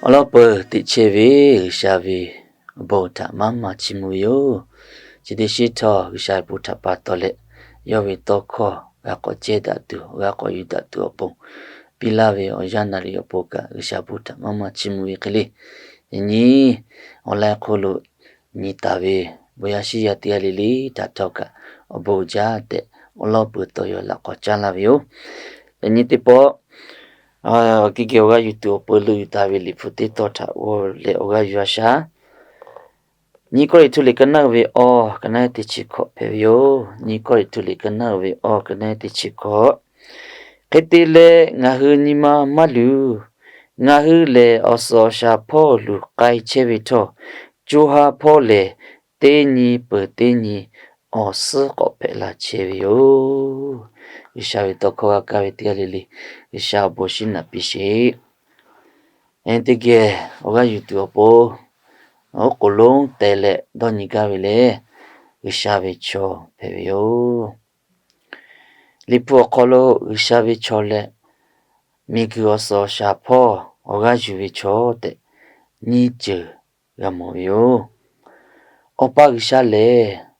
Awˬ lawn peuˬ teꞈ chehˇ ve G'uiˬsha ve awˬ bon htaꞈ maˇ maˇ chiˇ mvuh ve yoˬ. Chi teˇ shiˉ htawˇ, G'uiˬsha ve bon htaꞈ pa taw leh, yawˇ ve tawˇ hkawˇ g'a k'awꞈ cehˇ daꞈ tuˬ, g'a k'awꞈ yuˬ daꞈ tuˬ awˬ pon, piˇ laˇ ve awˬ yanˇ naˍriˍ awˬ pon kaꞈ, G'uiˬsha bon htaꞈ maˇ maˇ chiˇ mvuh ve hk'e le. Yaꞈ nyi awˬ laꞈ hk'aw lo nyi taˍ ve bon yaˇ shiˉ yaˇ teˇ g'aˇ le le htaꞈ htawˇ kaꞈ, awˬ bon jaˇ tehꞈ awˬ lawn peuˬ tawˇ yaw laꞈ k'awꞈ caˉ laˇ ve yoˬ. Yaꞈ nyi teˇ pawˆ, awˬ g'aˇ yuˬ tuˬ awˬ pon leuˆ yuˬ taˍ ve Liꞈ hpu teˇ tawn htaꞈ g'aw leh awˬ g'aˇ yuˬ a shaˍ. Nyi Kawˇrenˍhtuˆ liꞈ ka naˆ uiˍ ve awˬ, ka naˆ eˉ teˇ chi hkawꞈ hpehꞈ ve yoˬ. Nyi Kawˇrenˍhtuˆ liꞈ ka naˆ uiˍ ve awˬ, ka naˆ eˉ teˇ chi hkawꞈ. Hk'e te leh, ngaˬ hui nyi ma maˇ luˬ. Ngaˬ hui lehˬ, awˬ suhˍ awˬ shaˍ hpawˇ luˬ k'ai chehˇ ve htawˇ, co ha hpawˇ lehˬ, teˇ nyi peuˬ teˇ nyi awˬ suhˉ k'awꞈ hpehꞈ la chehˇ ve yoˬ. G'uiˬsha ve tawˇ hkawˇ g'a kaˇ ve teˇ g'aˇ le le, G'uiˬsha awˬ bon shiˉ naꞈ piˇ sheˍ. Teˇ geh awˬ g'aˇ yuˬ tuˬ awˬ pon, oˉ k'oˍ lonˉ teh leh dawˇ nyi gaˇ ve lehˬ, G'uiˬsha ve chaw hpehꞈ ve yoˬ. Liꞈ hpu awˬ hk'aw lo G'uiˬsha ve chaw leh, miˬguiˬ awˬ suhˍ awˬ shaˍ hpawˇ awˬ g'aˇ yuˬ ve chaw tehꞈ nyiˇ ceuˬ g'a mawˬ ve yoˬ. Awˬ pa G'uiˬsha lehˬ,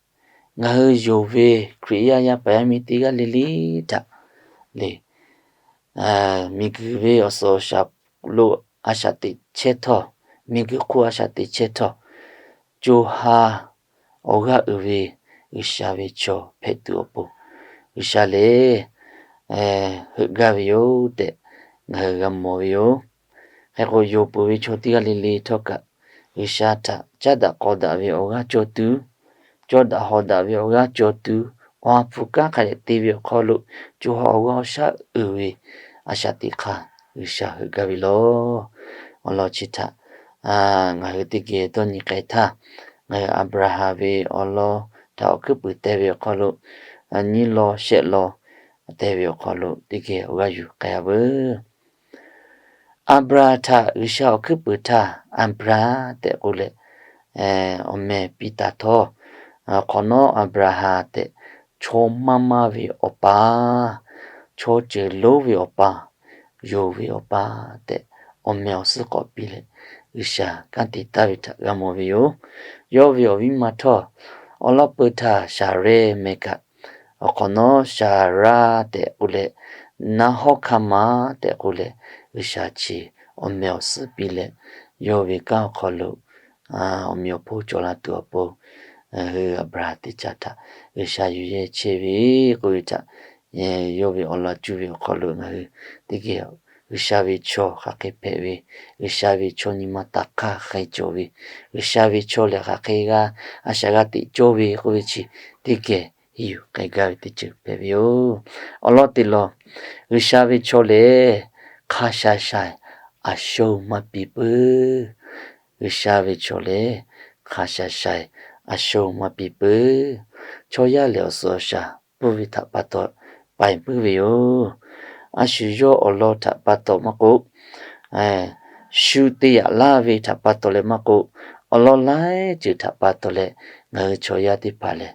ngaˬ hui yonˍ ve Hkriꞈ yaˇ yaˇ paˍ yaˇ miˇ teˇ g'aˇ le le htaꞈ le, miˬguiˬ ve awˬ suhˍ awˬ shaˍ lo a shaꞈ teꞈ chehˇ htawˇ, miˬguiˬ hk'oˆ a shaꞈ teꞈ chehˇ htawˇ, co ha awˬ g'aˇ uiˍ ve G'uiˬsha ve chaw hpehꞈ tuˬ awˬ pon, G'uiˬsha lehˬ heuꞈ gaˇ ve yoˬ tehꞈ ngaˬ hui g'a mawˬ ve yoˬ. Hk'e k'o, yonˍ peuˬ ve chaw teˇ g'aˇ le le htawˇ kaꞈ, G'uiˬsha htaꞈ caˉ daꞈ k'aw daꞈ ve awˬ g'aˇ cawˬ tuˬ, cawˬ daꞈ hawˍ daꞈ ve awˬ g'aˇ cawˬ tuˬ, awˬ ha hpu kanˉ hk'a dehꞈ te ve awˬ hk'aw lo, co ha awˬ g'aˇ awˬ shaˉ uiˍ ve a shaꞈ teꞈ hk'a G'uiˬsha heuꞈ gaˇ ve lawˬ. Awˬ lawn chi htaꞈ ngaˬ hui teˇ geh dawˇ nyi k'ai htaˇ, ngaˬ hui Aˍbraˍhanˍ ve awˬ lawn htaꞈ awˬ hkuiˉ puiˍ teh ve awˬ hk'aw lo, nyiˇ lawn shehˆ lawn teh ve awˬ hk'aw lo teˇ geh awˬ g'aˇ yuˬ k'ai a veuˬ. Aˍbraˍhanˍ htaꞈ G'uiˬsha awˬ hkuiˉ puiˍ htaˇ, Aˍbraˍhanˍ tehꞈ k'oˆ leh awˬ meh piˇ taˍ htawˇ, hk'awꞈ nawˉ Aˍbraˍhanˍ tehꞈ, chaw maˇ maˇ ve awˬ pa, chaw ceuˬ lonˉ ve awˬ pa, yonˍ ve awˬ pa tehꞈ, awˬ meh awˬ suhˉ k'awꞈ piˇ leh, G'uiˬsha kanˉ te taˍ ve htaꞈ g'a mawˬ ve yoˬ. Yawˇ ve awˬ viˉ ma htawˇ, awˬ lawn peuˬ htaˇ Saˍrehˇ meh kaꞈ, awˬ hk'awꞈ nawˉ Saˍraˇ tehꞈ k'oˆ leh, Naˉhawˇhkaˍmaˍ tehꞈ k'oˆ leh, G'uiˬsha chi awˬ meh awˬ suhˉ piˇ leh, yawˇ ve kanˉ awˬ hk'aw lo awˬ meꞈ awˬ hponˇ cawˬ la tuˬ awˬ pon, ngaˬ hui Aˍbraˍhanˍ teˇ caˇ htaꞈ G'uiˬsha yuˬ yehˇ chehˇ ve k'oˆ ve htaꞈ, yawˇ ve awˬ laꞈ cuˇ ve awˬ hk'aw lo ngaˬ hui teˇ geh G'uiˬsha ve chaw hk'aˬ hk'e hpehꞈ ve, G'uiˬsha ve chaw nyi ma taˍ hk'aˇ hk'e cawˬ ve, G'uiˬsha ve chaw lehˬ hk'aˬ hk'e g'a a shaꞈ g'a teꞈ cawˇ ve k'oˆ ve chi teˇ geh yuˬ k'ai gaˇ ve teˇ ceuˬ hpehꞈ ve yoˬ. Awˬ lawn teˇ lawn, G'uiˬsha ve chaw lehˬ hk'a sha sha aˬ shoˍ maˇ piˇ peuˬ. G'uiˬsha ve chaw lehˬ hk'a sha sha aˬ shoˍ maˇ piˇ peuˬ. Chaw yaˇ lehˬ awˬ suhˍ awˬ shaˍ pfuhˇ ve htaꞈ pa taw paiˍ puiˉ ve yoˬ. A shu yawˇ awˬ lawn htaꞈ pa taw maˇ k'oˆ, shu te yaꞈ laˇ ve htaꞈ pa taw leh maˇ k'oˆ, awˬ lawn laiˉ ceuˬ htaꞈ pa taw leh ngaˬ hui chaw yaˇ teˇ hpaˍ lehˬ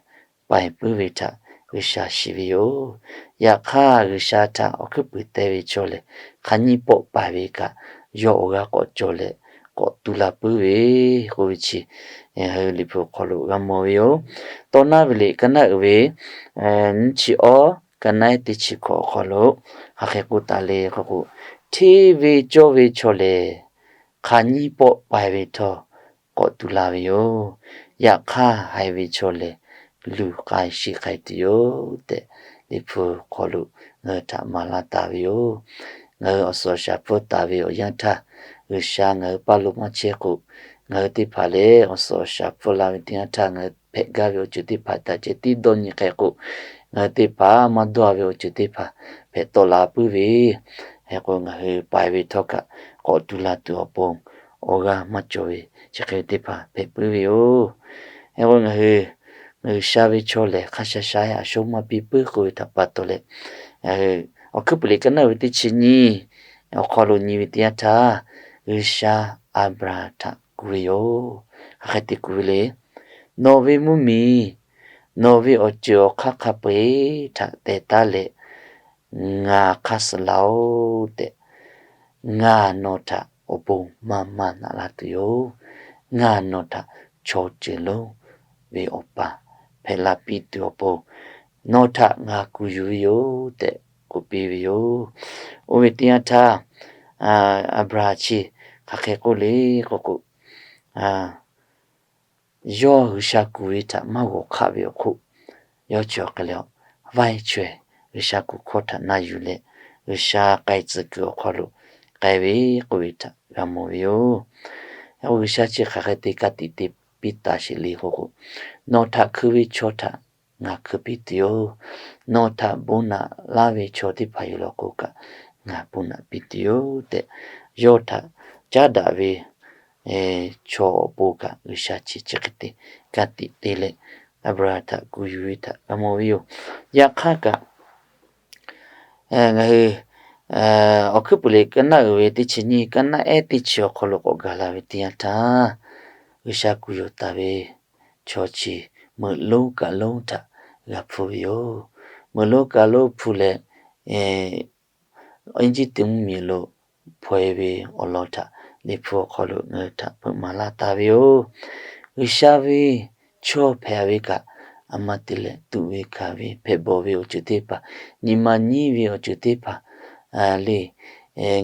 paiˍ puiˉ ve htaꞈ G'uiˬsha shiˍ ve yoˬ. Yaꞈ hk'aˇ, G'uiˬsha htaꞈ awˬ hkuiˉ puiˍ teh ve chaw lehˬ, hk'aˬ nyiˇ pawˆ paiˍ ve kaꞈ, yawˇ awˬ g'aˇ k'awꞈ cawˬ leh k'awꞈ tu la puiˉ ve k'oˆ ve chi, ngaˬ hui Liꞈ hpu awˬ hk'aw lo g'a mawˬ ve yoˬ. Tawˇ naˉ ve liꞈ ka naˉ uiˍ ve nyiˇ chi awˇ, ka naˉ eˉ teˇ chi hkawꞈ awˬ hk'aw lo hk'aˬ hk'e k'oˆ taˍ le k'o k'o, hteˇ ve cawˇ ve chaw lehˬ, hk'aˬ nyiˇ pawˆ paiˍ ve htawˇ k'awꞈ tu la ve yoˬ. Yaꞈ hk'aˇ, haiˬ ve chaw lehˬ luˬ k'ai shiˍ k'ai tuˬ yoˬ tehꞈ, Liꞈ hpu hk'aw lo ngaˬ hui htaꞈ maˍ laˇ taˍ ve yoˬ. Ngaˬ hui awˬ suhˍ awˬ shaˍ pfuhˇ taˍ ve awˬ yanˇ htaˇ, G'uiˬsha ngaˬ hui paˇ lo maˇ chehˇ k'o, ngaˬ hui teˇ hpaˍ lehˬ awˬ suhˍ awˬ shaˍ pfuhˇ la ve teˇ yanˇ htaˇ ngaˬ hui hpehꞈ gaˇ ve awˬ ceuˬ teˇ hpaˍ htaꞈ ceh tiˉ dawˇ nyi k'ai k'o, ngaˬ hui teˇ hpaˍ maˇ dawˇ ve awˬ ceuˬ teˇ hpaˍ hpehꞈ tawˆ la puiˉ ve, hk'e k'o ngaˬ hui paiˍ ve htawˇ kaꞈ k'awꞈ tu la tuˬ awˬ pon awˬ g'aˇ maˇ cawˬ ve chi hk'e ve teˇ hpaˍ hpehꞈ puiˉ ve yoˬ. Hk'e k'o ngaˬ hui G'uiˬsha ve chaw lehˬ hk'a sha sha aˬ shoˍ maˇ piˇ puiˉ k'oˆ ve htaꞈ pa taw leh, awˬ hkuiˉ puiˍ liꞈ ka naˉ ve teˇ chi nyiˇ awˬ hk'aw lo nyi ve teˇ yanˇ htaˇ, G'uiˬsha Aˍbraˍhanˍ htaꞈ kuˬ ve yoˬ. Hk'aˬ hk'e te kuˬ ve le. Nawˬ ve mvuhˇmiˬ, nawˬ ve awˬ ceuˬ awˬ hk'aˇ hk'a peu-eˬ htaꞈ teh taˉ leh ngaˬ hk'aˇ suh laˇ-oˆ tehꞈ, ngaˬ nawˬ htaꞈ awˬ bon maˇ maˇ naꞈ laˇ tuˬ yoˬ. Ngaˬ nawˬ htaꞈ chaw ceuˬ lonˉ ve Awˬ pa hpehꞈ la piˇ tuˬ awˬ pon, nawˬ htaꞈ ngaˬ kuˬ yuˬ ve yoˬ tehꞈ k'oˆ piˇ ve yoˬ. Oˇ ve teˇ yanˇ htaˇ, Aˍbraˍhanˍ chi hk'aˬ hk'e k'oˆ le k'oˆ k'o, yawˇ G'uiˬsha kuˬ ve htaꞈ maˇ g'awˬ hk'aˆ ve awˬ hk'oˆ, yawˇ chi awˬ hk'e leh, vaiˇ chaweh G'uiˬsha kuˬ hkawˇ htaꞈ na yuˬ leh, G'uiˬsha k'ai tcuh kuiˬ awˬ hk'aw lo k'ai ve k'oˆ ve htaꞈ g'a mawˬ ve yoˬ. G'uiˬsha chi hk'aˬ hk'e te ka tiꞈ te piˇ taˍ sheˍ le k'oˆ k'o, nawˬ htaꞈ hkui ve chaw htaꞈ ngaˬ hkui piˇ tuˬ yoˬ. Nawˬ htaꞈ bon naꞈ laˇ ve chaw teˇ hpaˍ yoˬ law k'o kaꞈ, ngaˬ bon naꞈ piˇ tuˬ yoˬ tehꞈ, yawˇ htaꞈ caˉ daꞈ ve chaw awˬ pon kaꞈ G'uiˬsha chi chi hk'e te ka tiꞈ te leh, Aˍbraˍhanˍ htaꞈ kuˬ yuˬ ve htaꞈ g'a mawˬ ve yoˬ. Yaꞈ hk'aˇ kaꞈ, ngaˬ hui Awˬ hkuiˉ puiˍ liꞈ ka naˆ uiˍ ve teˇ chi nyiˇ, ka naˆ ehˉ teˇ chi awˬ hk'aw lo k'awꞈ gaˬ la ve teˇ yanˇ htaˇ, G'uiˬsha kuˬ yuˬ taˍ ve chaw chi meuꞈ lonˉ kaꞈ lonˉ htaꞈ g'a hpuˇ ve yoˬ. Meuꞈ lonˉ kaꞈ lonˉ hpuˇ leh, Eˇjiˇtuꞈ mvuhˇmiˬ lo hpaw e ve awˬ lawn htaꞈ Liꞈ hpu awˬ hk'aw lo ngaˬ hui htaꞈ hpeuꞈ maˍ laˇ taˍ ve yoˬ. G'uiˬsha ve chaw hpehꞈ ve kaꞈ, a ma te leh tuꞈ ve hkanˍ ve hpehꞈ bawˬ ve awˬ ceuˬ teˇ hpaˍ, nyi ma nyiˉ ve awˬ ceuˬ teˇ hpaˍ le,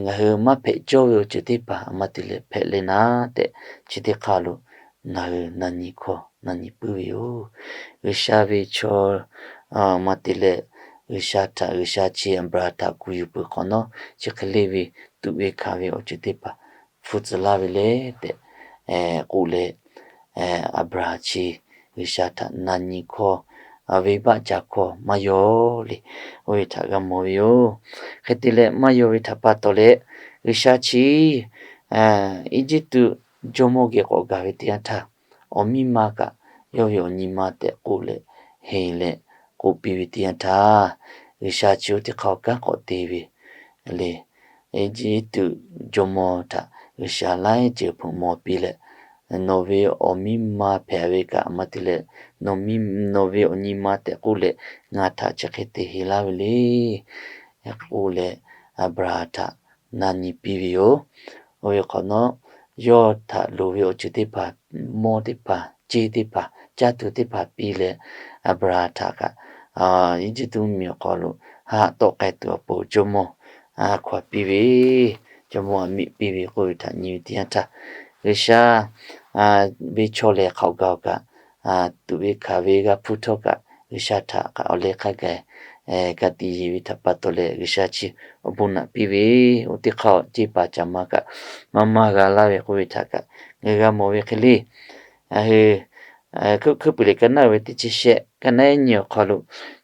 ngaˬ hui maˇ hpehꞈ cawˇ ve awˬ ceuˬ teˇ hpaˍ a ma te leh hpehꞈ leh naˉ tehꞈ, chi teˇ hk'aˇ lo ngaˬ hui na nyi hkawˇ na nyi puiˉ ve yoˬ. G'uiˬsha ve chaw a ma te leh G'uiˬsha htaꞈ, G'uiˬsha chi Aˍbraˍhanˍ htaꞈ kuˬ yuˬ peuˬ hk'awꞈ nawˉ, chi hk'e le ve tuꞈ ve hkanˍ ve awˬ ceuˬ teˇ hpaˍ hpu tcuh laˇ ve le tehꞈ k'oˆ leh, Aˍbraˍhanˍ chi G'uiˬsha htaꞈ na nyi hkawˇ, venˇbaˆ ca hkawˇ maˇ yaw le. Oˇ ve htaꞈ g'a mawˬ ve yoˬ. Hk'e te leh maˇ yaw ve htaꞈ pa taw leh, G'uiˬsha chi Eˇjiˇtuꞈ jawˇmawˇ geh k'awꞈ gaˬ ve teˇ yanˇ htaˇ, awˬ miˇ ma kaꞈ yawˇ ve awˬ nyi ma tehꞈ k'oˆ leh heˍ leh k'oˆ piˇ ve teˇ yanˇ htaˇ, G'uiˬsha chi oˇ teˇ hk'aˇ awˬ kanˉ k'awꞈ te ve le. Eˇjiˇtuꞈ jawˇmawˇ htaꞈ G'uiˬsha laiˉ ceuˬ hpeuꞈ maw piˇ leh, nawˬ ve awˬ miˇ ma hpehꞈ ve kaꞈ a ma te leh, nawˬ ve awˬ nyi ma tehꞈ k'oˆ leh ngaˬ htaꞈ chi hk'e te heˍ laˇ ve le k'oˆ leh, Aˍbraˍhanˍ htaꞈ na nyi piˇ ve yoˬ. Oˇ ve hk'awꞈ nawˉ, yawˇ htaꞈ loˍ ve awˬ ceuˬ teˇ hpaˍ, mawˇ teˇ hpaˍ, ceˇ teˇ hpaˍ, caˇ tuˬ teˇ hpaˍ piˇ leh, Aˍbraˍhanˍ htaꞈ kaꞈ Eˇjiˇtuꞈ mvuhˇmiˬ awˬ hk'aw lo haꞈ tawˆ k'ai tuˬ awˬ pon jawˇmawˇ hkawˇ piˇ ve, jawˇmawˇ aꞈ miꞈ piˇ ve k'oˆ ve htaꞈ nyi ve teˇ yanˇ htaˇ, G'uiˬsha ve chaw lehˬ hk'aoꞈ gaˬ-oˬ kaꞈ, tuꞈ ve hkanˍ ve g'a hpuˇ htawˇ kaꞈ, G'uiˬsha htaꞈ kaꞈ awˬ leh hk'a gaˬ ka tiꞈ yeˬ ve htaꞈ pa taw leh, G'uiˬsha chi awˬ bon naꞈ piˇ ve, oˇ teˇ hk'aˇ ceˇ paˍ caˍ ma kaꞈ maˇ maˇ g'a laˇ ve k'oˆ ve htaꞈ kaꞈ ngaˬ hui g'a mawˬ ve hk'e le. Ngaˬ hui Hkui Hkui puiˍ liꞈ ka naˆ uiˍ ve teˇ chi shehˆ, ka naˆ ehˉ nyi awˬ hk'aw lo,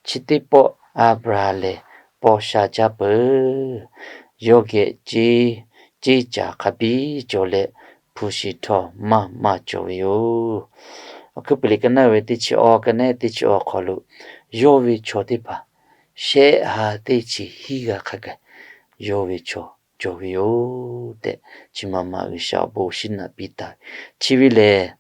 chi teˇ pawˆ Aˍbraˍhanˍ lehˬ paw sha jaˇ peuˬ. Yawˇ geh ceˇ, ceˇ caˍ hk'a biˇ cawˬ leh, hpu shi htawˇ maˇ maˇ cawˬ ve yoˬ. Awˬ hkui puiˍ liꞈ ka naˆ uiˍ ve teˇ chi awˬ, ka naˆ ehˉ teˇ chi awˬ hk'aw lo, yawˇ ve chaw teˇ hpaˍ shehˆ ha teˇ chi hiˉ g'a hk'a gaˬ yawˇ ve chaw cawˬ ve yoˬ tehꞈ, chi ma ma G'uiˬsha awˬ bon shinˉ naꞈ piˇ taˍ ve. Chi ve lehˬ,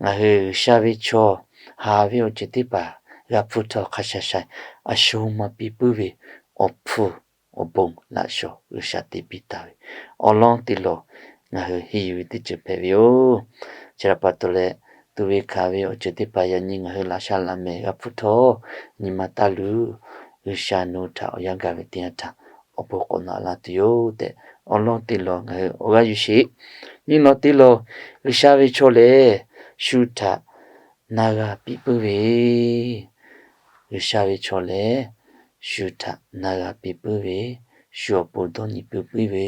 ngaˬ hui G'uiˬsha ve chaw haˍ ve awˬ ceuˬ teˇ hpaˍ g'a hpuˇ htawˇ hk'a sha sha a sho maˇ piˇ puiˉ ve awˬ hpfuhˇ awˬ bon laꞈ shawnˍ G'uiˬsha te piˇ taˍ ve awˬ lawn teˇ lawˬ ngaˬ hui henˇ yuˬ ve teˇ ceuˬ hpehꞈ ve yoˬ. Chi htaꞈ pa taw leh, tuꞈ ve hkanˍ ve awˬ ceuˬ teˇ hpaˍ yaꞈ nyi ngaˬ hui laꞈ sha laꞈ mehˍ g'a hpuˇ htawˇ, nyi ma taˇ luˬ. G'uiˬsha nawˬ hui htaꞈ awˬ yanˇ gaˬ ve teˇ yanˇ htaˇ awˬ bon k'awꞈ naꞈ la tuˬ yoˬ tehꞈ, awˬ lawn teˇ lawˬ ngaˬ hui awˬ g'aˇ yuˬ sheˍ. Nyi lawˬ teˇ lawˬ, G'uiˬsha ve chaw lehˬ shu htaꞈ na g'a piˇ puiˉ ve, G'uiˬsha ve chaw lehˬ shu htaꞈ na g'a piˇ puiˉ ve, shu awˬ pon dawˇ nyi puiˉ puiˉ ve,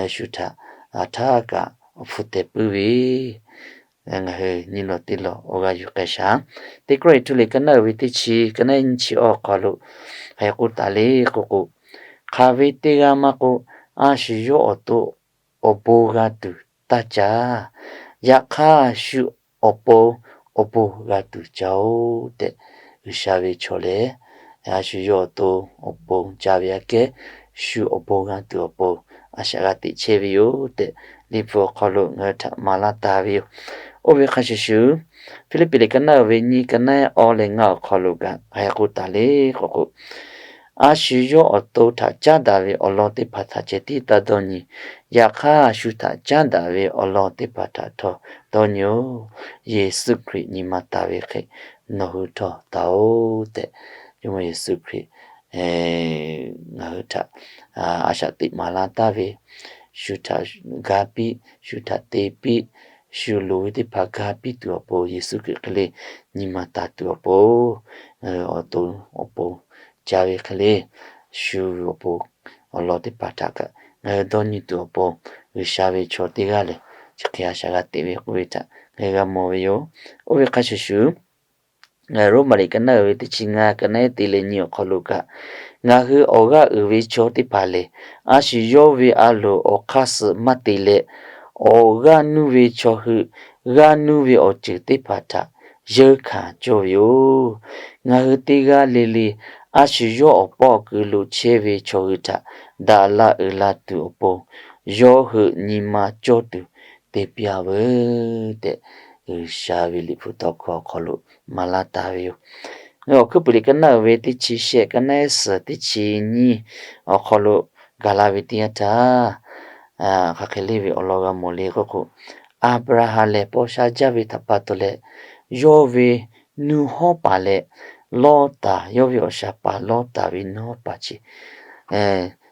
shu htaꞈ htaˇ kaꞈ awˬ hpfuhˇ teh puiˉ ve, ngaˬ hui nyi lawˬ teˇ lawˬ awˬ g'aˇ yuˬ k'ai shaˍ. Teˇ Kawˇrenˍhtuˆ liꞈ ka naˆ uiˍ ve teˇ chi, ka naˆ ehˉ nyiˇ chi awˬ hk'aw lo hk'aˬ hk'e k'oˆ taˍ le k'oˆ k'o, hk'aˬ ve teˇ g'aˇ maˇ k'oˆ, a shu yawˇ awˬ to awˬ bon g'a tuˬ taˇ caˇ. Yaꞈ hk'aˇ, shu awˬ pon awˬ bon g'a tuˬ caˇ-oˆ tehꞈ, G'uiˬsha ve chaw lehˬ, a shu yawˇ awˬ to awˬ pon caˇ ve aꞈ kehˉ, shu awˬ bon g'a tuˬ awˬ pon a shaꞈ g'a teꞈ chehˇ ve yoˬ tehꞈ, Liꞈ hpu awˬ hk'aw lo ngaˬ hui htaꞈ maˍ laˇ taˍ ve yoˬ. Oˇ ve hk'a shuˍ shuˍ, Hpiˇliˇpiˆ liꞈ ka naˆ uiˍ ve nyiˇ, ka naˆ ehˉ awˬ leh ngaˇ awˬ hk'aw lo kaꞈ hk'aˬ hk'e k'oˆ taˍ le k'oˆ k'o, A shu yawˇ awˬ to htaꞈ caˉ daꞈ ve awˬ lawn teˇ hpaˍ htaꞈ ceh tiˉ taˇ dawˇ nyi. Yaꞈ hk'aˇ, shu htaꞈ caˉ daꞈ ve awˬ lawn teˇ hpaˍ htaꞈ htawˇ dawˇ nyi-oˬ. Yeˍsuˆ Hkriꞈ nyi ma taˍ ve hk'e nawˬ hui htawˇ taˍ-oˬ tehꞈ, Jawˇmawˇ Yeˍsuˆ Hkriꞈ ngaˬ hui htaꞈ a shaꞈ teꞈ maˍ laˇ taˍ ve, shu htaꞈ ga piˇ, shu htaꞈ te piˇ, shu loˍ ve teˇ hpaˍ ga piˇ tuˬ awˬ pon, Yeˍsuˆ Hkriꞈ hk'e le nyi ma taˍ tuˬ awˬ pon, ngaˬ hui awˬ to awˬ pon ca ve hk'e le, shu awˬ pon awˬ lawn teˇ hpaˍ htaꞈ kaꞈ ngaˬ hui dawˇ nyi tuˬ awˬ pon, G'uiˬsha ve chaw teˇ g'aˇ lehˬ chi hk'e a shaꞈ g'a teꞈ ve k'oˆ ve htaꞈ ngaˬ hui g'a mawˬ ve yoˬ. Oˇ ve hk'a shuˍ shuˍ, Roˉmaꞈ liꞈ ka naˆ uiˍ ve teˇ chi ngaˇ, ka naˆ ehˉ te leh nyi awˬ hk'aw lo kaꞈ, ngaˬ hui awˬ g'aˇ uiˍ ve chaw teˇ hpaˍ lehˬ, a shu yawˇ ve a loˍ awˬ hk'aˇ suh maˇ te leh, awˬ g'aˇ nuˇ ve chaw hui g'aˇ nuˇ ve awˬ ceuˬ teˇ hpaˍ htaꞈ yeunˇ hkanˍ cawˇ ve yoˬ. Ngaˬ hui teˇ g'aˇ le le a shu yawˇ awˬ pawˆ awˬ kuiˬ lo chehˇ ve chaw hui htaꞈ daꞈ la uiˍ la tuˬ awˬ pon, yawˇ hui nyi ma cawˇ tuˬ te piˇ-a veuˬ tehꞈ, G'uiˬsha ve Liꞈ hpu tawˇ hkawˇ awˬ hk'aw lo maˍ laˇ taˍ ve yoˬ. Ngaˬ hui Awˬ hkuiˉ puiˍ liꞈ ka naˆ uiˍ ve teˇ chi shehˆ, ka naˆ ehˉ suhˍ teˇ chi nyiˇ awˬ hk'aw lo gaˬ la ve teˇ yanˇ htaˇ, hk'aˬ hk'e le ve awˬ lawn g'a mawˬ le k'oˆ k'o, Aˍbraˍhanˍ lehˬ paw sha jaˇ ve htaꞈ pa taw leh, yawˇ ve nuˇ hawˉ paˍ leh Lawˇtaˍ, yawˇ ve awˬ shaˍ paˍ Lawˇtaˍ ve nuˇ hawˉ paˍ chi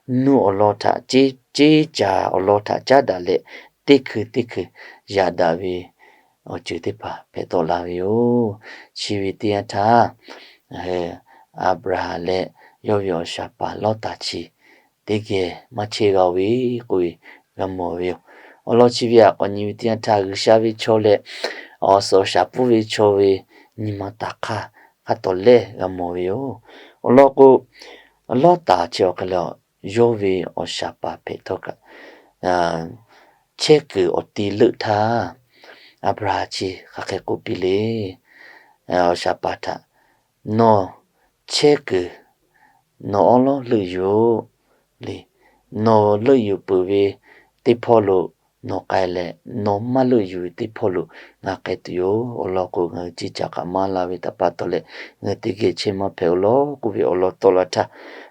nuˇ awˬ lawn htaꞈ, ceˇ caˍ awˬ lawn htaꞈ caˉ daꞈ leh, teˇ hkui teˇ hkui yaꞈ daꞈ ve awˬ ceuˬ teˇ hpaˍ hpehꞈ tawˆ la ve yoˬ. Chi ve teˇ yanˇ htaˇ, Aˍbraˍhanˍ leh yawˇ ve awˬ shaˍ paˍ Lawˇtaˍ chi teˇ geh maˇ chehˇ g'a-o ve k'oˆ ve g'a mawˬ ve yoˬ. Awˬ lawn chi ve htaꞈ k'awꞈ nyi ve teˇ yanˇ htaˇ, G'uiˬsha ve chaw leh awˬ suhˍ awˬ shaˍ puiˇ ve chaw ve nyi ma taˍ hk'aˇ hk'a tawˍ lehˇ g'a mawˬ ve yoˬ. Awˬ lawn k'o, Lawˇtaˍ chi awˬ hk'e leh, yawˇ ve awˬ shaˍ paˍ hpehꞈ htawˇ kaꞈ, chehˇ kuiˬ awˬ ti leuˆ htaˇ, Aˍbraˍhanˍ chi hk'aˬ hk'e k'oˆ piˇ le, awˬ shaˍ paˍ htaꞈ, Nawˬ chehˇ kuiˬ nawˬ awˉ lawˉ leuˆ yuˬ-oˬ le. Nawˬ leuˆ yuˬ peuˬ ve teˇ hpawˇ lo nawˬ k'ai leh, nawˬ maˇ leuˆ yuˬ ve teˇ hpawˇ lo ngaˬ k'ai tuˬ yoˬ. Awˬ lawn k'o, ngaˬ hui ceˇ caˍ k'aꞈ maˇ la ve htaꞈ pa taw leh, ngaˬ hui teˇ geh chehˇ maˇ hpehꞈ-o lawˬ k'oˆ ve awˬ lawn tawˆ la htaˇ,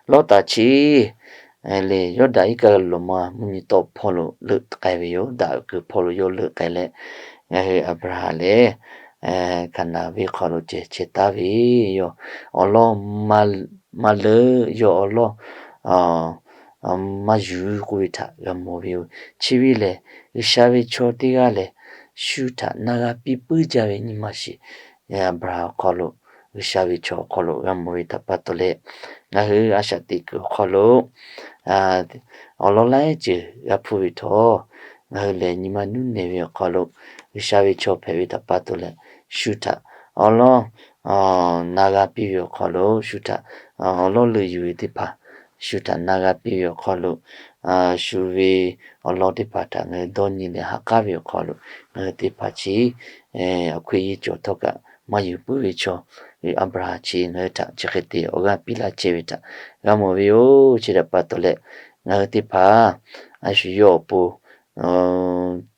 Lawˇtaˍ chi lehˬ Yawˇdanˍ iˉ kaˆ lawˬ ma mvuhˇ nyi tawˆ hpawˇ lo leuˆ k'ai ve yoˬ. Daꞈ kuiˬ hpawˇ lo yawˇ leuˆ k'ai leh, ngaˬ hui Aˍbraˍhanˍ lehˬ Hkaˍnanˍ venˇ hk'aw lo ceh chehˇ taˍ ve yoˬ. Awˬ lawn maˇ leuˆ, yawˇ awˬ lawn maˇ yuˬ k'oˆ ve htaꞈ g'a mawˬ ve yoˬ. Chi ve lehˬ, G'uiˬsha ve chaw teˇ g'aˇ lehˬ, shu htaꞈ na g'a piˇ puiˉ jaˇ ve nyi ma shiˍ, Aˍbraˍhanˍ awˬ hk'aw lo, G'uiˬsha ve chaw awˬ hk'aw lo g'a mawˬ ve htaꞈ pa taw leh, ngaˬ hui a shaꞈ teꞈ kuiˬ awˬ hk'aw lo awˬ lawn laiˉ ceuˬ g'a hpuˇ ve htawˇ, ngaˬ hui lehˬ nyi ma nuˇ nehˬ ve awˬ hk'aw lo G'uiˬsha ve chaw hpehꞈ ve htaꞈ pa taw leh, shu htaꞈ awˬ lawn na g'a piˇ ve awˬ hk'aw lo, shu htaꞈ awˬ lawn leuˆ yuˬ ve teˇ hpaˍ, shu htaꞈ na g'a piˇ ve awˬ hk'aw lo, shu ve awˬ lawn teˇ hpaˍ htaꞈ ngaˬ hui dawˇ nyi leh ha k'aˉ ve awˬ hk'aw lo, ngaˬ hui teˇ hpaˍ chi awˬ hkuiˇ yeˇ cawˬ htawˇ kaꞈ maˇ yuˬ puiˉ ve chaw, Aˍbraˍhanˍ chi ngaˬ hui htaꞈ chi hk'e te awˬ g'aˇ piˇ laˇ chehˇ ve htaꞈ g'a mawˬ ve yoˬ. Chi htaꞈ pa taw leh, ngaˬ hui teˇ hpaˍ a shu yawˇ awˬ pon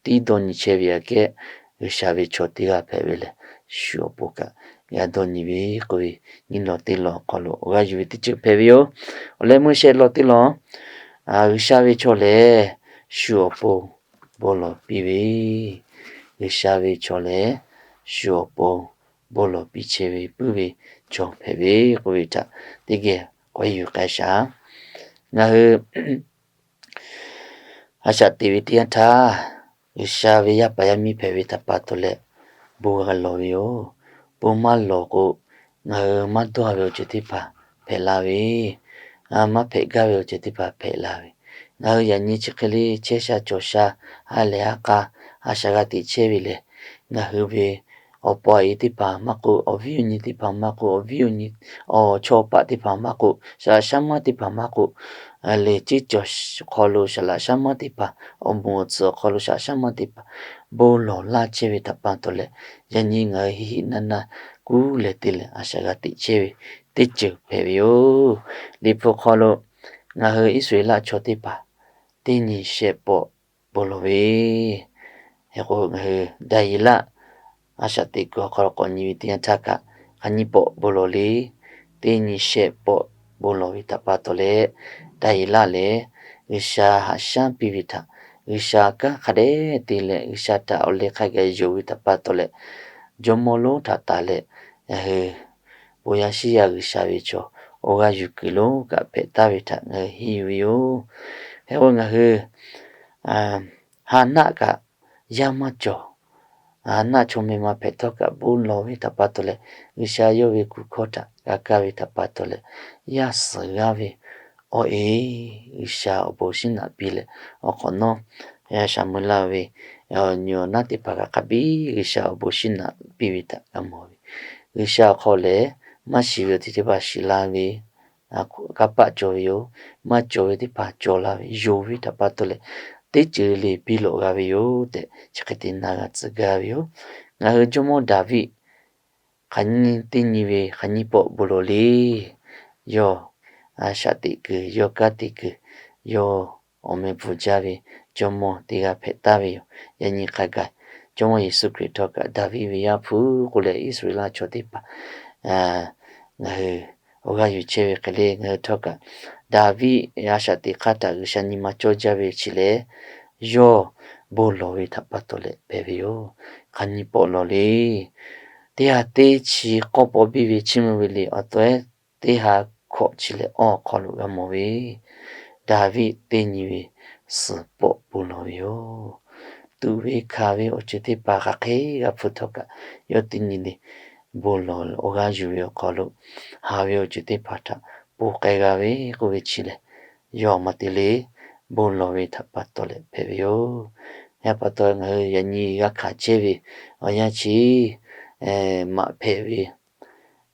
tiˉ dawˇ nyi chehˇ ve aꞈ kehˉ, G'uiˬsha ve chaw teˇ g'aˇ hpehꞈ ve lehˬ, shu awˬ pon kaꞈ g'a dawˇ nyi ve k'oˆ ve, nyiˇ lawn teˇ lawn awˬ hk'aw lo awˬ g'aˇ yuˬ ve teˇ ceuˬ hpehꞈ ve yoˬ. Awˬ leh meuˇ shehˆ lawn teˇ lawn, G'uiˬsha ve chaw lehˬ shu awˬ pon bon lawˬ piˇ ve, G'uiˬsha ve chaw lehˬ shu awˬ pon bon lawˬ piˇ chehˇ ve puiˉ ve chaw hpehꞈ ve k'oˆ ve htaꞈ teˇ geh k'awꞈ yuˬ k'ai shaˍ. Ngaˬ hui a shaꞈ teꞈ ve teˇ yanˇ htaˇ, G'uiˬsha ve yaˇ paˍ yaˇ miˇ hpehꞈ ve htaꞈ pa taw leh, bon g'a lawˬ ve yoˬ. Bon maˇ lawˬ k'o, ngaˬ hui maˇ dawˇ ve awˬ ceuˬ teˇ hpaˍ hpehꞈ la ve, maˇ hpehꞈ gaˇ ve awˬ ceuˬ teˇ hpaˍ hpehꞈ la ve. Ngaˬ hui yaꞈ nyi chi hk'e le chehˇ sha cawˬ sha, ha lehˬ ha k'a, a shaꞈ g'a teꞈ chehˇ ve lehˬ, ngaˬ hui ve awˬ pa awˬ e teˇ hpaˍ maˇ k'oˆ, awˬ viˉ awˬ nyi teˇ hpaˍ maˇ k'oˆ, awˬ viˉ awˬ nyi, awˬ chawˇ paˆ teˇ hpaˍ maˇ k'oˆ, saˍ laꞈ shaˉ maˇ teˇ hpaˍ maˇ k'oˆ, lehˬ ceˇ cawˬ hk'aw lo saˍ laꞈ shaˉ maˇ teˇ hpaˍ, awˬ moˍ awˬ tsuhꞈ awˬ hk'aw lo saˍ laꞈ shaˉ maˇ teˇ hpaˍ bon lawˬ laˇ chehˇ ve htaꞈ pa taw leh, yaꞈ nyi ngaˬ hui hiˆ hiˆ naˇ naˇ kuˉ leh te leh a shaꞈ g'a teꞈ chehˇ ve teˇ ceuˬ hpehꞈ ve yoˬ. Liꞈ hpu hk'aw lo ngaˬ hui Iˉsaˍreˍlaˆ chaw teˇ hpaˍ teˇ nyi shehˆ pawˆ bon lawˬ ve, hk'e k'o ngaˬ hui Daˍyeˍlaˆ a shaꞈ teꞈ kuiˬ awˬ hk'aw lo k'awꞈ nyi ve teˇ yanˇ htaˇ kaꞈ, hk'aˬ nyiˇ pawˆ bon lawˬ le. Teˇ nyi shehˆ pawˆ bon lawˬ ve htaꞈ pa taw leh, Daˍyeˍlaˆ lehˬ G'uiˬsha haꞈ shaˉ piˇ ve htaꞈ, G'uiˬsha kanˉ hk'a dehꞈ te leh G'uiˬsha htaꞈ awˬ leh hk'a gaˬ yonˍ ve htaꞈ pa taw leh, jawˇmawˇ lonˉ htaꞈ tanˬ leh, ngaˬ hui bon yaˇ shiˉ yaˇ G'uiˬsha ve chaw awˬ g'aˇ yuˬ kuiˬ lonˉ kaꞈ hpehꞈ taˍ ve htaꞈ ngaˬ hui henˇ yuˬ ve yoˬ. Hk'e k'o ngaˬ hui Haˍnaˆ kaꞈ yaˇ maˇ cawˬ. Haˍnaˆ chaw meh ma hpehꞈ htawˇ kaꞈ bon lawˬ ve htaꞈ pa taw leh, G'uiˬsha yawˇ ve kuˬ hkawˇ htaꞈ g'a kaˇ ve htaꞈ pa taw leh, yaˇ suhˍ g'aˇ ve awˬ e G'uiˬsha awˬ bon shiˉ naꞈ piˇ leh, awˬ hk'awꞈ nawˉ a shaˍ meuˇ laˇ ve awˬ nyi awˬ naˉ teˇ hpaˍ kaꞈ hk'a biˇ G'uiˬsha awˬ bon shiˉ naꞈ piˇ ve htaꞈ g'a mawˬ ve. G'uiˬsha awˬ hk'aw lehˬ, maˇ shiˍ ve awˬ ceuˬ teˇ hpaˍ shiˍ la ve, kanˇ paˆ cawˬ ve yoˬ. Maˇ cawˬ ve teˇ hpaˍ cawˬ la ve, yonˍ ve htaꞈ pa taw leh, teˇ ceuˬ le piˇ lawꞈ g'a ve yoˬ tehꞈ, chi hk'e te na g'a tcuh gaˇ ve yoˬ. Ngaˬ hui jawˇmawˇ Daˍviˆ hk'aˬ nyi teˇ nyi ve hk'aˬ nyi pawˆ bon lawˬ le. Yawˇ a shaꞈ teꞈ kuiˬ, yawˇ kanˉ te kuiˬ, yawˇ awˬ meh bvuhˬ jaˇ ve jawˇmawˇ teˇ g'aˇ hpehꞈ taˍ ve yoˬ. Yaꞈ nyi hk'a gaˬ, Jawˇmawˇ Yeˍsuˆ Hkriꞈ htawˇ kaꞈ Daˍviˆ ve Yaˇ hpu k'oˆ leh Iˉsaˍreˍlaˆ chaw teˇ hpaˍ ngaˬ hui awˬ g'aˇ yuˬ chehˇ ve hk'e le, ngaˬ hui htawˇ kaꞈ Daˍviˆ a shaꞈ teꞈ hk'aˇ htaꞈ G'uiˬsha nyi ma cawˇ jaˇ ve chi lehˬ, yawˇ bon lawˬ ve htaꞈ pa taw leh hpehꞈ ve yoˬ. Hk'aˬ nyi pawˆ lawˬ le. Teˇ ha teˇ chi k'awˇ paw biˇ ve chiˇ mvuh ve liꞈ awˬ taw ehˉ teˇ ha hkawꞈ chi leh awˬ hk'aw lo g'a mawˬ ve, Daˍviˆ teˇ nyi ve suhˍ pawˆ bon lawˬ ve yoˬ. Tuꞈ ve hkanˍ ve awˬ ceuˬ teˇ hpaˍ hk'aˬ hk'e g'a hpu htawˇ kaꞈ, yawˇ teˇ nyi le bon lawˬ awˬ g'aˇ yuˬ ve awˬ hk'aw lo, haˍ ve awˬ ceuˬ teˇ hpaˍ htaꞈ ponˬ k'ai g'a ve k'oˆ ve chi lehˬ, yawˇ maˇ te le, bon lawˬ ve htaꞈ pa taw leh hpehꞈ ve yoˬ. Yaˇ pa taw ngaˬ hui yaꞈ nyi g'a hkanˍ chehˇ ve awˬ yanˇ chi maꞈ hpehꞈ ve,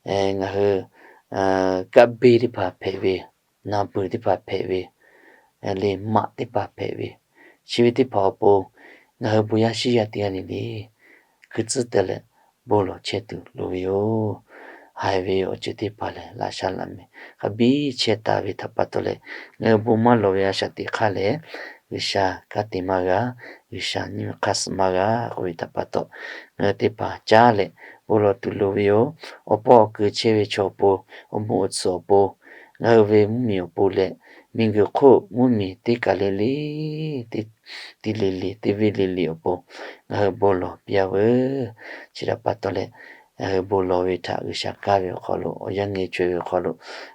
ngaˬ hui kaˆ beˇ teˇ hpaˍ hpehꞈ ve, naˍ beuˬ teˇ hpaˍ hpehꞈ ve, le maꞈ teˇ hpaˍ hpehꞈ ve, chi ve teˇ hpaˍ awˬ pon ngaˬ hui bon yaˇ shiˉ yaˇ teˇ g'aˇ le le hkui tcuhˉ te leh bon lawˬ chehˇ tuˬ loˍ ve yoˬ. Haiˬ ve awˬ ceuˬ teˇ hpaˍ lehˬ, laꞈ sha laꞈ mehˍ hk'a biˇ chehˇ taˍ ve htaꞈ pa taw leh, ngaˬ hui bon maˇ lawˬ ve a shaꞈ teꞈ hk'aˇ lehˬ, G'uiˬsha kanˉ te maˇ g'a, G'uiˬsha nyi ma hk'aˇ suh maˇ g'a k'oˆ ve htaꞈ pa taw, ngaˬ hui teˇ hpaˍ caˉ leh bon lawˬ tuˬ loˍ ve yoˬ. Awˬ paw awˬ kuiˬ chehˇ ve chaw awˬ pon, awˬ moˍ awˬ tsuhꞈ awˬ pon, ngaˬ hui ve mvuhˇmiˬ awˬ pon leh, miˬguiˬ hk'oˆ mvuhˇmiˬ teˇ kaˬ le le, teˇ le le, teˇ venˇ le le awˬ pon ngaˬ hui bon lawˬ piˇ-a veuˬ. Chi htaꞈ pa taw leh, ngaˬ hui bon lawˬ ve htaꞈ G'uiˬsha kaˇ ve awˬ hk'aw lo, awˬ yanˇ ngeh chaweh ve awˬ hk'aw lo,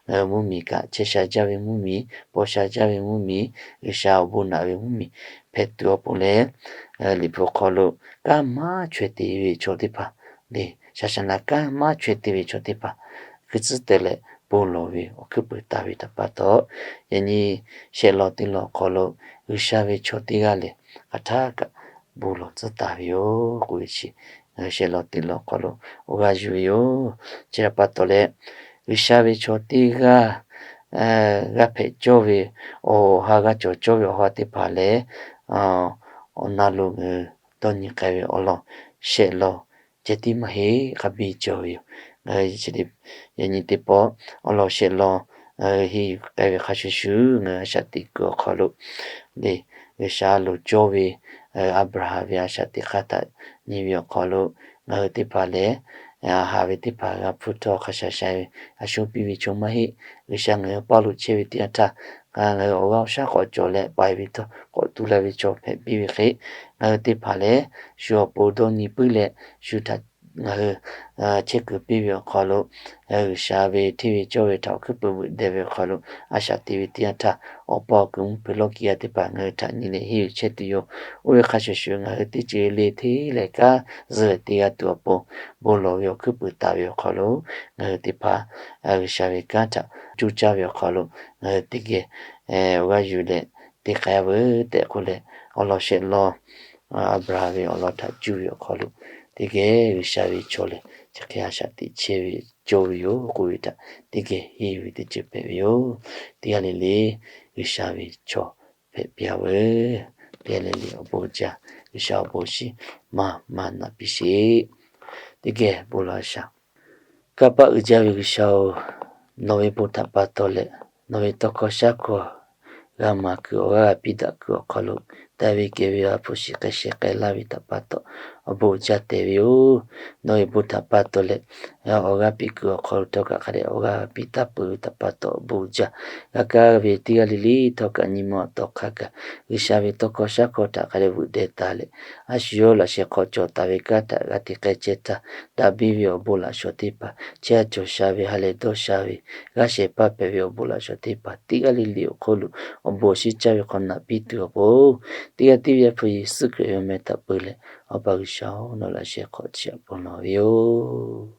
ngaˬ hui mvuhˇmiˬ kaꞈ chehˇ sha jaˇ ve mvuhˇmiˬ, paw sha jaˇ ve mvuhˇmiˬ, G'uiˬsha awˬ bon naꞈ ve mvuhˇmiˬ hpehꞈ tuˬ awˬ pon leh, Liꞈ hpu hk'aw lo kanˉ maˇ chaweh te ve chaw teˇ hpaˍ le, shaˍ shaˍ naˍ kanˉ maˇ chaweh te ve chaw teˇ hpaˍ hkui tcuhˉ te leh bon lawˬ ve awˬ hkuiˉ puiˍ taˍ ve htaꞈ pa taw, yaꞈ nyi shehˆ lawn teˇ lawn awˬ hk'aw lo G'uiˬsha ve chaw teˇ g'aˇ lehˬ, hk'aˬ htaˇ kaꞈ bon lawˬ tcuhˉ taˍ ve yoˬ k'oˆ ve chi, shehˆ lawn teˇ lawn awˬ hk'aw lo awˬ g'aˇ yuˬ ve yoˬ. Chi htaꞈ pa taw leh, G'uiˬsha ve chaw teˇ g'aˇ g'a hpehꞈ cawˇ ve awˬ ha, g'a cawˬ cawˇ ve awˬ ha teˇ hpaˍ lehˬ, awˬ na lo ngaˬ hui dawˇ nyi k'ai ve awˬ lawn shehˆ lawn ceh tiˉ maˇ heˆ, hk'a biˇ cawˬ ve yoˬ. Yaꞈ nyi teˇ pawˆ awˬ lawn shehˆ lawn henˇ yuˬ k'ai ve hk'a shuˍ shuˍ, ngaˬ hui a shaꞈ teꞈ kuiˬ awˬ hk'aw lo le, G'uiˬsha loˍ cawˇ ve Aˍbraˍhanˍ ve a shaꞈ teꞈ hk'aˇ htaꞈ nyi ve awˬ hk'aw lo, ngaˬ hui teˇ hpaˍ lehˬ, haˍ ve teˇ hpaˍ g'a hpuˇ htawˇ hk'a sha sha ve, a shu piˇ ve chaw maˇ heˆ. G'uiˬsha ngaˬ hui paˇ lo chehˇ ve teˇ yanˇ htaˇ, ngaˬ hui awˬ g'aˇ awˬ shaˉ k'awꞈ cawˬ leh paiˍ ve htawˇ k'awꞈ tu la ve chaw hpehꞈ piˇ ve hk'e, ngaˬ hui teˇ hpaˍ lehˬ shu awˬ pon dawˇ nyi puiˉ leh, shu htaꞈ ngaˬ hui chehˇ kuiˬ piˇ ve awˬ hk'aw lo, G'uiˬsha ve hteˇ ve cawˇ ve htaꞈ awˬ hkuiˉ puiˍ veuꞈ deh ve awˬ hk'aw lo, a shaꞈ teꞈ ve teˇ yanˇ htaˇ, awˬ pa awˬ kuiˬ mvuhˇ hpeuꞈ lawˇ kiˇ g'a teˇ hpaˍ ngaˬ hui htaꞈ nyi leh henˇ yuˬ chehˇ tuˬ yoˬ. Oˇ ve hk'a shuˍ shuˍ, ngaˬ hui teˇ ceuˬ le hteˇ leh kanˉ zuh leh te g'a tuˬ awˬ pon, bon lawˬ ve awˬ hkuiˉ puiˍ taˍ ve awˬ hk'aw lo, ngaˬ hui teˇ hpaˍ G'uiˬsha ve kanˉ htaꞈ coˇ caˇ ve awˬ hk'aw lo, ngaˬ hui teˇ geh awˬ g'aˇ yuˬ leh te k'ai-a veuˬ tehꞈ k'oˆ leh, awˬ lawn shehˆ lawn Aˍbraˍhanˍ ve awˬ lawn htaꞈ cuˇ ve awˬ hk'aw lo, teˇ geh G'uiˬsha ve chaw lehˬ chi hk'e a shaꞈ teꞈ chehˇ ve cawˇ ve yoˬ k'oˆ ve htaꞈ teˇ geh henˇ ve teˇ ceuˬ hpehꞈ ve yoˬ. Teˇ g'aˇ le le G'uiˬsha ve chaw hpehꞈ piˇ-a veuˬ. Teˇ g'aˇ le le awˬ bon jaˇ, G'uiˬsha awˬ bon shiˍ maˇ maˇ naꞈ piˇ sheˍ. Teˇ geh bon lawˬ a shaˍ. Kanˇ paˆ uiˍ jaˇ ve G'uiˬsha-oˬ, nawˬ ve bon htaꞈ pa taw leh, nawˬ ve tawˇ hkawˇ shaˉ hkawˇ g'a maˍ kuiˬ awˬ g'aˇ g'a piˇ daꞈ kuiˬ awˬ hk'aw lo, daꞈ ve kehˬ ve awˬ ha hpu shiˍ k'ai sheh k'ai laˇ ve htaꞈ pa taw, awˬ bon uiˍ jaˇ te ve yoˬ. Nawˬ ve bon htaꞈ pa taw leh, awˬ g'aˇ piˇ kuiˬ awˬ hk'aw lo htawˇ kaꞈ hk'a dehꞈ awˬ g'aˇ piˇ taˍ peuˬ ve htaꞈ pa taw awˬ bon uiˍ jaˇ. G'a kaˇ ve teˇ g'aˇ le le htawˇ kaꞈ nyi ma awˬ tawˍ hk'a gaˬ G'uiˬsha ve tawˇ hkawˇ shaˉ hkawˇ htaꞈ hk'a dehꞈ veuꞈ deh taˍ leh, a shu yawˇ laꞈ sheh hk'aw cawˬ taˍ ve kanˉ htaꞈ g'a te k'ai chehˇ htaˇ, daꞈ biˇ ve awˬ bon laꞈ shawˍ teˇ hpaˍ, chehˇ a cawˬ sha ve, ha lehˬ dawˇ sha ve, g'aˇ shehˍ hpaˇ hpehꞈ ve awˬ bon laꞈ shawˍ teˇ hpaˍ teˇ g'aˇ le le awˬ hk'oˆ lo awˬ bon awˬ shinˉ caˇ ve hk'awꞈ naꞈ piˇ tuˬ awˬ pon, teˇ g'aˇ tiˉ ve Yaˇ hpu Yeˍsuˆ Hkriꞈ ve awˬ meh htaꞈ peu leh, Awˬ pa G'uiˬsha-oˬ, nawˬ laꞈ sheh hk'aw chiˇ aꞈ pon lawˬ ve yoˬ.